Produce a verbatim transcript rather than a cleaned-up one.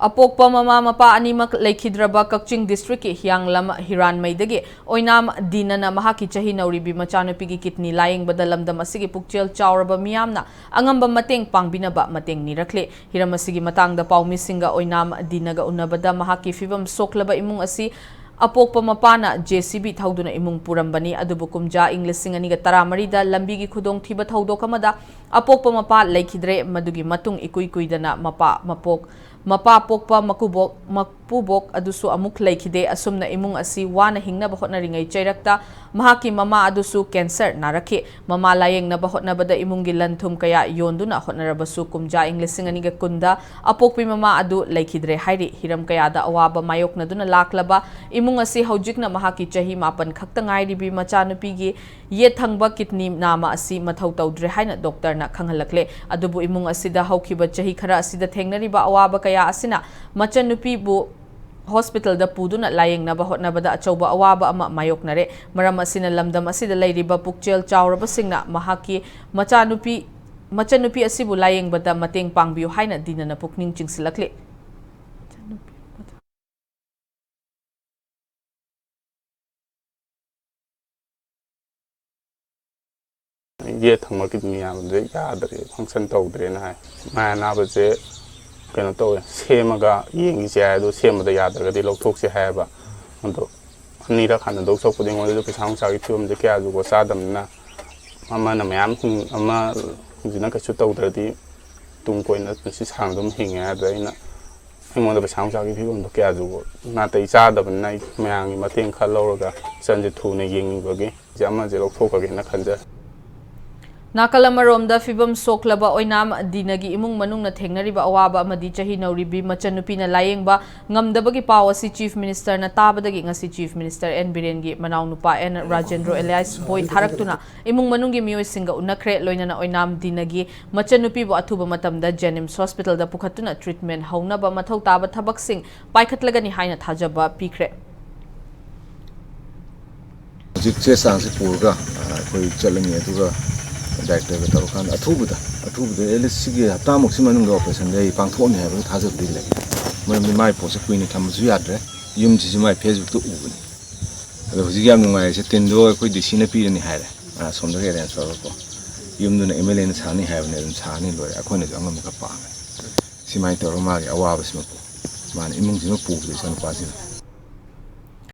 ꯑꯄꯣꯛꯄ ꯃꯃꯥ ꯃꯄꯥ ꯑꯅꯤꯃꯛ ꯂꯩꯈꯤꯗ꯭ꯔꯕ ꯀꯛꯆꯤꯡ district ꯀꯤ ꯍꯤꯌꯥꯡꯂꯝ ꯍꯤꯔꯥꯟꯃꯩꯗꯒꯤ ꯑꯣꯏꯅꯥꯝ ꯗꯤꯅꯅ ꯃꯍꯥꯛꯀꯤ ꯆꯍꯤ ꯅꯧꯔꯤꯕꯤ ꯃꯆꯥꯅꯨꯄꯤꯒꯤ kidney ꯂꯥꯌꯦꯡꯕꯗ ꯂꯝꯗꯝ ꯑꯁꯤꯒꯤ ꯄꯨꯛꯆꯦꯜ ꯆꯥꯎꯔꯕ ꯃꯤꯌꯥꯝꯅ ꯑꯉꯝꯕ ꯃꯇꯦꯡ ꯄꯥꯡꯕꯤꯅꯕ ꯃꯇꯦꯡ ꯅꯤꯔꯛꯂꯤ꯫ ꯍꯤꯔꯝ ꯑꯁꯤꯒꯤ ꯃꯇꯥꯡꯗ ꯄꯥꯎꯃꯤꯁꯤꯡꯒ ꯑꯣꯏꯅꯥꯝ ꯗꯤꯅꯒ ꯎꯅꯕꯗ ꯃꯍꯥꯛꯀꯤ ꯐꯤꯕꯝ ꯁꯣꯛꯂꯕ ꯏꯃꯨꯡ ꯑꯁꯤ ꯑꯄꯣꯛꯄ ꯃꯄꯥꯅ J C B ꯊꯧꯗꯨꯅ ꯏꯃꯨꯡ ꯄꯨꯔꯝꯕꯅꯤ꯫ ꯑꯗꯨꯕꯨ ꯀꯨꯝꯖꯥ ꯏꯪ ꯂꯤꯁꯤꯡ ꯑꯅꯤꯒ ꯇꯔꯥꯃꯔꯤꯗ ꯂꯝꯕꯤꯒꯤ ꯈꯨꯗꯣꯡꯊꯤꯕ ꯊꯧꯗꯣꯛ ꯑꯃꯗ ꯑꯄꯣꯛꯄ ꯃꯄꯥ ꯂꯩꯈꯤꯗ꯭ꯔꯦ꯫ ꯃꯗꯨꯒꯤ ꯃꯇꯨꯡ ꯏꯀꯨꯏ ꯀꯨꯏꯗꯅ ꯃꯄꯥ ꯃꯄꯣꯛ ꯃꯄꯥ ꯄꯣꯛꯄ ꯃꯀꯨꯕꯣꯛ ꯃꯄꯨꯕꯣꯛ ꯑꯗꯨꯁꯨ ꯑꯃꯨꯛ ꯂꯩꯈꯤꯗꯦ꯫ ꯑꯁꯨꯝꯅ ꯏꯃꯨꯡ ꯑꯁꯤ ꯋꯥꯅ ꯍꯤꯡꯅꯕ ꯍꯣꯠꯅꯔꯤꯉꯩ ꯆꯩꯔꯛꯇ ꯃꯍꯥꯛꯀꯤ ꯃꯃꯥ ꯑꯗꯨꯁꯨ cancer ꯅꯥꯔꯛꯈꯤ꯫ ꯃꯃꯥ ꯂꯥꯌꯦꯡꯅꯕ ꯍꯣꯠꯅꯕꯗ ꯏꯃꯨꯡꯒꯤ ꯂꯟ ꯊꯨꯝ ꯀꯌꯥ ꯌꯣꯟꯗꯨꯅ ꯍꯣꯠꯅꯔꯕꯁꯨ ꯀꯨꯝꯖꯥ ꯏꯪ ꯂꯤꯁꯤꯡ ꯑꯅꯤꯒ ꯀꯨꯟꯗ ꯑꯄꯣꯛꯄꯤ ꯃꯃꯥ ꯑꯗꯨ ꯂꯩꯈꯤꯗ꯭ꯔꯦ ꯍꯥꯏꯔꯤ꯫ ꯍꯤꯔꯝ ꯀꯌꯥꯗ ꯑꯋꯥꯕ ꯃꯥꯌꯣꯛꯅꯗꯨꯅ ꯂꯥꯛꯂꯕ ꯏꯃꯨꯡ ꯑꯁꯤ ꯍꯧꯖꯤꯛꯅ ꯃꯍꯥꯛꯀꯤ ꯆꯍꯤ ꯃꯥꯄꯟ ꯈꯛꯇ ꯉꯥꯏꯔꯤꯕꯤ ꯃꯆꯥꯅꯨꯄꯤꯒꯤ ꯌꯦꯠ ꯊꯪꯕ kidney ꯅꯥꯃ ꯑꯁꯤ ꯃꯊꯧ ꯇꯧꯗ꯭ꯔꯦ ꯍꯥꯏꯅ ꯗꯣꯛꯇꯔꯅ ꯈꯪꯍꯜꯂꯛꯂꯦ꯫ ꯑꯗꯨꯕꯨ ꯏꯃꯨꯡ ꯑꯁꯤꯗ ꯍꯧꯈꯤꯕ ꯆꯍꯤ ꯈꯔ ꯑꯁꯤꯗ ꯊꯦꯡꯅꯔꯤꯕ ꯑꯋꯥꯕ ꯀꯌꯥ ꯑꯁꯤꯅ ꯃꯆꯟꯅꯨꯄꯤꯕꯨ hospital ꯗ ꯄꯨꯗꯨꯅ ꯂꯥꯌꯦꯡꯅꯕ ꯍꯣꯠꯅꯕꯗ ꯑꯆꯧꯕ ꯑꯋꯥꯕ ꯑꯃ ꯃꯥꯌꯣꯛꯅꯔꯦ꯫ ꯃꯔꯝ ꯑꯁꯤꯅ ꯂꯝꯗꯝ ꯑꯁꯤꯗ ꯂꯩꯔꯤꯕ ꯄꯨꯛꯆꯦꯜ ꯆꯥꯎꯔꯕꯁꯤꯡꯅ ꯃꯍꯥꯛꯀꯤ ꯃꯆꯥꯅꯨꯄꯤ, ꯃꯆꯟꯅꯨꯄꯤ ꯑꯁꯤꯕꯨ ꯂꯥꯌꯦꯡꯕꯗ ꯃꯇꯦꯡ ꯄꯥꯡꯕꯤꯌꯨ ꯍꯥꯏꯅ ꯗꯤꯅꯅ ꯄꯨꯛꯅꯤꯡ ꯆꯤꯡꯁꯤꯜꯂꯛꯂꯤ꯫ ꯌꯦꯠ ꯊꯪꯕ kidney ꯌꯥꯝꯕꯗ ꯌꯥꯗ꯭ꯔꯦ, function ꯇꯧꯗ꯭ꯔꯦꯅ ꯍꯥꯏ꯫ ꯃꯥꯏ ꯑꯅꯥꯕꯁꯦ ꯀꯩꯅꯣ ꯇꯧꯋꯦ, ꯁꯦꯝꯃꯒ ꯌꯦꯡꯈꯤꯁꯦ ꯍꯥꯏ, ꯑꯗꯣ ꯁꯦꯝꯕꯗ ꯌꯥꯗ꯭ꯔꯒꯗꯤ ꯂꯧꯊꯣꯛꯁꯦ ꯍꯥꯏꯌꯦꯕ꯫ ꯑꯗꯣ ꯑꯅꯤꯔꯛ ꯍꯥꯟꯅ ꯗꯣꯛ ꯁꯣꯛꯄꯗ ꯑꯩꯉꯣꯟꯗꯁꯨ ꯄꯩꯁꯥ ꯅꯨꯡꯁꯥꯒꯤ ꯐꯤꯕꯝꯁꯦ ꯀꯌꯥ ꯖꯨꯒꯣꯠ ꯆꯥꯗꯕꯅꯤꯅ, ꯑꯃꯅ ꯃꯌꯥꯝ ꯍꯤꯡ-, ꯑꯃ ꯍꯧꯖꯤꯛꯅ ꯀꯩꯁꯨ ꯇꯧꯗ꯭ꯔꯗꯤ ꯇꯨꯡ ꯀꯣꯏꯅ ꯄꯨꯟꯁꯤ ꯁꯥꯡꯅ ꯑꯗꯨꯝ ꯍꯤꯡꯉꯦ ꯍꯥꯏꯕꯗ ꯑꯩꯅ ꯑꯩꯉꯣꯟꯗ ꯄꯩꯁꯥ ꯅꯨꯡꯁꯥꯒꯤ ꯐꯤꯕꯝꯗꯣ ꯀꯌꯥꯁꯨ ꯅꯥꯇꯩ ꯆꯥꯗꯕꯅꯤꯅ ꯑꯩ ꯃꯌꯥꯝꯒꯤ ꯃꯇꯦꯡ ꯈꯔ ꯂꯧꯔꯒ ꯏꯆꯟꯁꯦ ꯊꯨꯅ ꯌꯦꯡꯅꯤꯡꯕꯒꯤ ꯁꯦ ꯑꯃꯁꯦ ꯂꯧꯊꯣꯛꯈ꯭ꯔꯒꯦꯅ ꯈꯟꯖꯔꯦ꯫ ꯅꯥꯀꯜ ꯑꯃꯔꯣꯝꯗ ꯐꯤꯕꯝ ꯁꯣꯛꯂꯕ ꯑꯣꯏꯅꯥꯝ ꯗꯤꯅꯒꯤ ꯏꯃꯨꯡ ꯃꯅꯨꯡꯅ ꯊꯦꯡꯅꯔꯤꯕ ꯑꯋꯥꯕ ꯑꯃꯗꯤ ꯆꯍꯤ ꯅꯧꯔꯤꯕꯤ ꯃꯆꯟꯅꯨꯄꯤꯅ ꯂꯥꯌꯦꯡꯕ ꯉꯝꯗꯕꯒꯤ ꯄꯥꯎ ꯑꯁꯤ Chief Minister ꯅ ꯇꯥꯕꯗꯒꯤ ꯉꯁꯤ Chief Minister ꯑꯦꯟ ꯕꯤꯔꯦꯟꯒꯤ ꯃꯅꯥꯎꯅꯨꯄꯥ ꯑꯦꯟ ꯔꯥꯖꯦꯟꯗ꯭ꯔꯣ alias ꯕꯣꯏ ꯊꯥꯔꯛꯇꯨꯅ ꯏꯃꯨꯡ ꯃꯅꯨꯡꯒꯤ ꯃꯤꯑꯣꯏꯁꯤꯡꯒ ꯎꯅꯈ꯭ꯔꯦ꯫ ꯂꯣꯏꯅꯅ ꯑꯣꯏꯅꯥꯝ ꯗꯤꯅꯒꯤ ꯃꯆꯟꯅꯨꯄꯤꯕꯨ ꯑꯊꯨꯕ ꯃꯇꯝꯗ JNIMS hospital ꯗ ꯄꯨꯈꯠꯇꯨꯅ treatment ꯍꯧꯅꯕ ꯃꯊꯧ ꯇꯥꯕ ꯊꯕꯛꯁꯤꯡ ꯄꯥꯏꯈꯠꯂꯒꯅꯤ ꯍꯥꯏꯅ ꯊꯥꯖꯕ ꯄꯤꯈ꯭ꯔꯦ꯫ ꯍꯧꯖꯤꯛ ꯆꯦ ꯆꯥꯡꯁꯤ ꯄꯨꯔꯒ, ꯑ, ꯑꯩꯈꯣꯏ ꯆꯠꯂꯅꯤ꯫ ꯑꯗꯨꯒ director ꯒ ꯇꯧꯔꯀꯥꯟꯗ ꯑꯊꯨꯕꯗ, ꯑꯊꯨꯕꯗ at least ꯁꯤꯒꯤ ꯍꯞꯇꯥꯃꯨꯛꯁꯤ ꯃꯅꯨꯡꯗ operation ꯗꯤ ꯑꯩ ꯄꯥꯡꯊꯣꯛꯑꯅꯤ ꯍꯥꯏꯕꯒꯤ ꯊꯥꯖꯕꯗꯤ ꯂꯩ꯫ ꯃꯔꯝꯗꯤ ꯃꯥꯏ ꯄꯣꯠꯁꯦ ꯀꯨꯏꯅ ꯊꯝꯕꯁꯨ ꯌꯥꯗ꯭ꯔꯦ꯫ ꯌꯨꯝꯁꯤꯁꯨ ꯃꯥꯏ ꯐꯦꯁꯕꯨꯛꯇ ꯎꯕꯅꯤ꯫ ꯑꯗꯣ ꯍꯧꯖꯤꯛ ꯌꯥꯝ ꯅꯨꯡꯉꯥꯏꯔꯤꯁꯦ, ꯇꯤꯟꯗꯣ ꯑꯩꯈꯣꯏ ꯗꯤ ꯁꯤꯅ ꯄꯤꯔꯅꯤ ꯍꯥꯏꯔꯦ, ꯑꯁꯣꯝꯗꯒꯤ ꯑꯦꯔꯦꯟꯖ ꯇꯧꯔꯒꯀꯣ꯫ ꯌꯨꯝꯗꯨꯅ ꯑꯦꯝ ꯑꯦꯜ ꯑꯦꯅ ꯁꯥꯅꯤ ꯍꯥꯏꯕꯅꯤ, ꯑꯗꯨꯝ ꯁꯥꯅꯤ, ꯂꯣꯏꯔꯦ꯫ ꯑꯩꯈꯣꯏꯅꯁꯨ ꯑꯉꯝꯕ ꯈꯔ ꯄꯥꯡꯉꯦ꯫ ꯁꯤꯃꯥꯏꯅ ꯇꯧꯔꯒ ꯃꯥꯒꯤ ꯑꯋꯥꯕꯁꯤꯃ ꯄꯨ-, ꯃꯥꯅ ꯏꯃꯨꯡꯁꯤꯃ ꯄꯨꯕꯗ ꯏꯆꯥꯅꯨꯄꯥꯁꯤꯅ꯫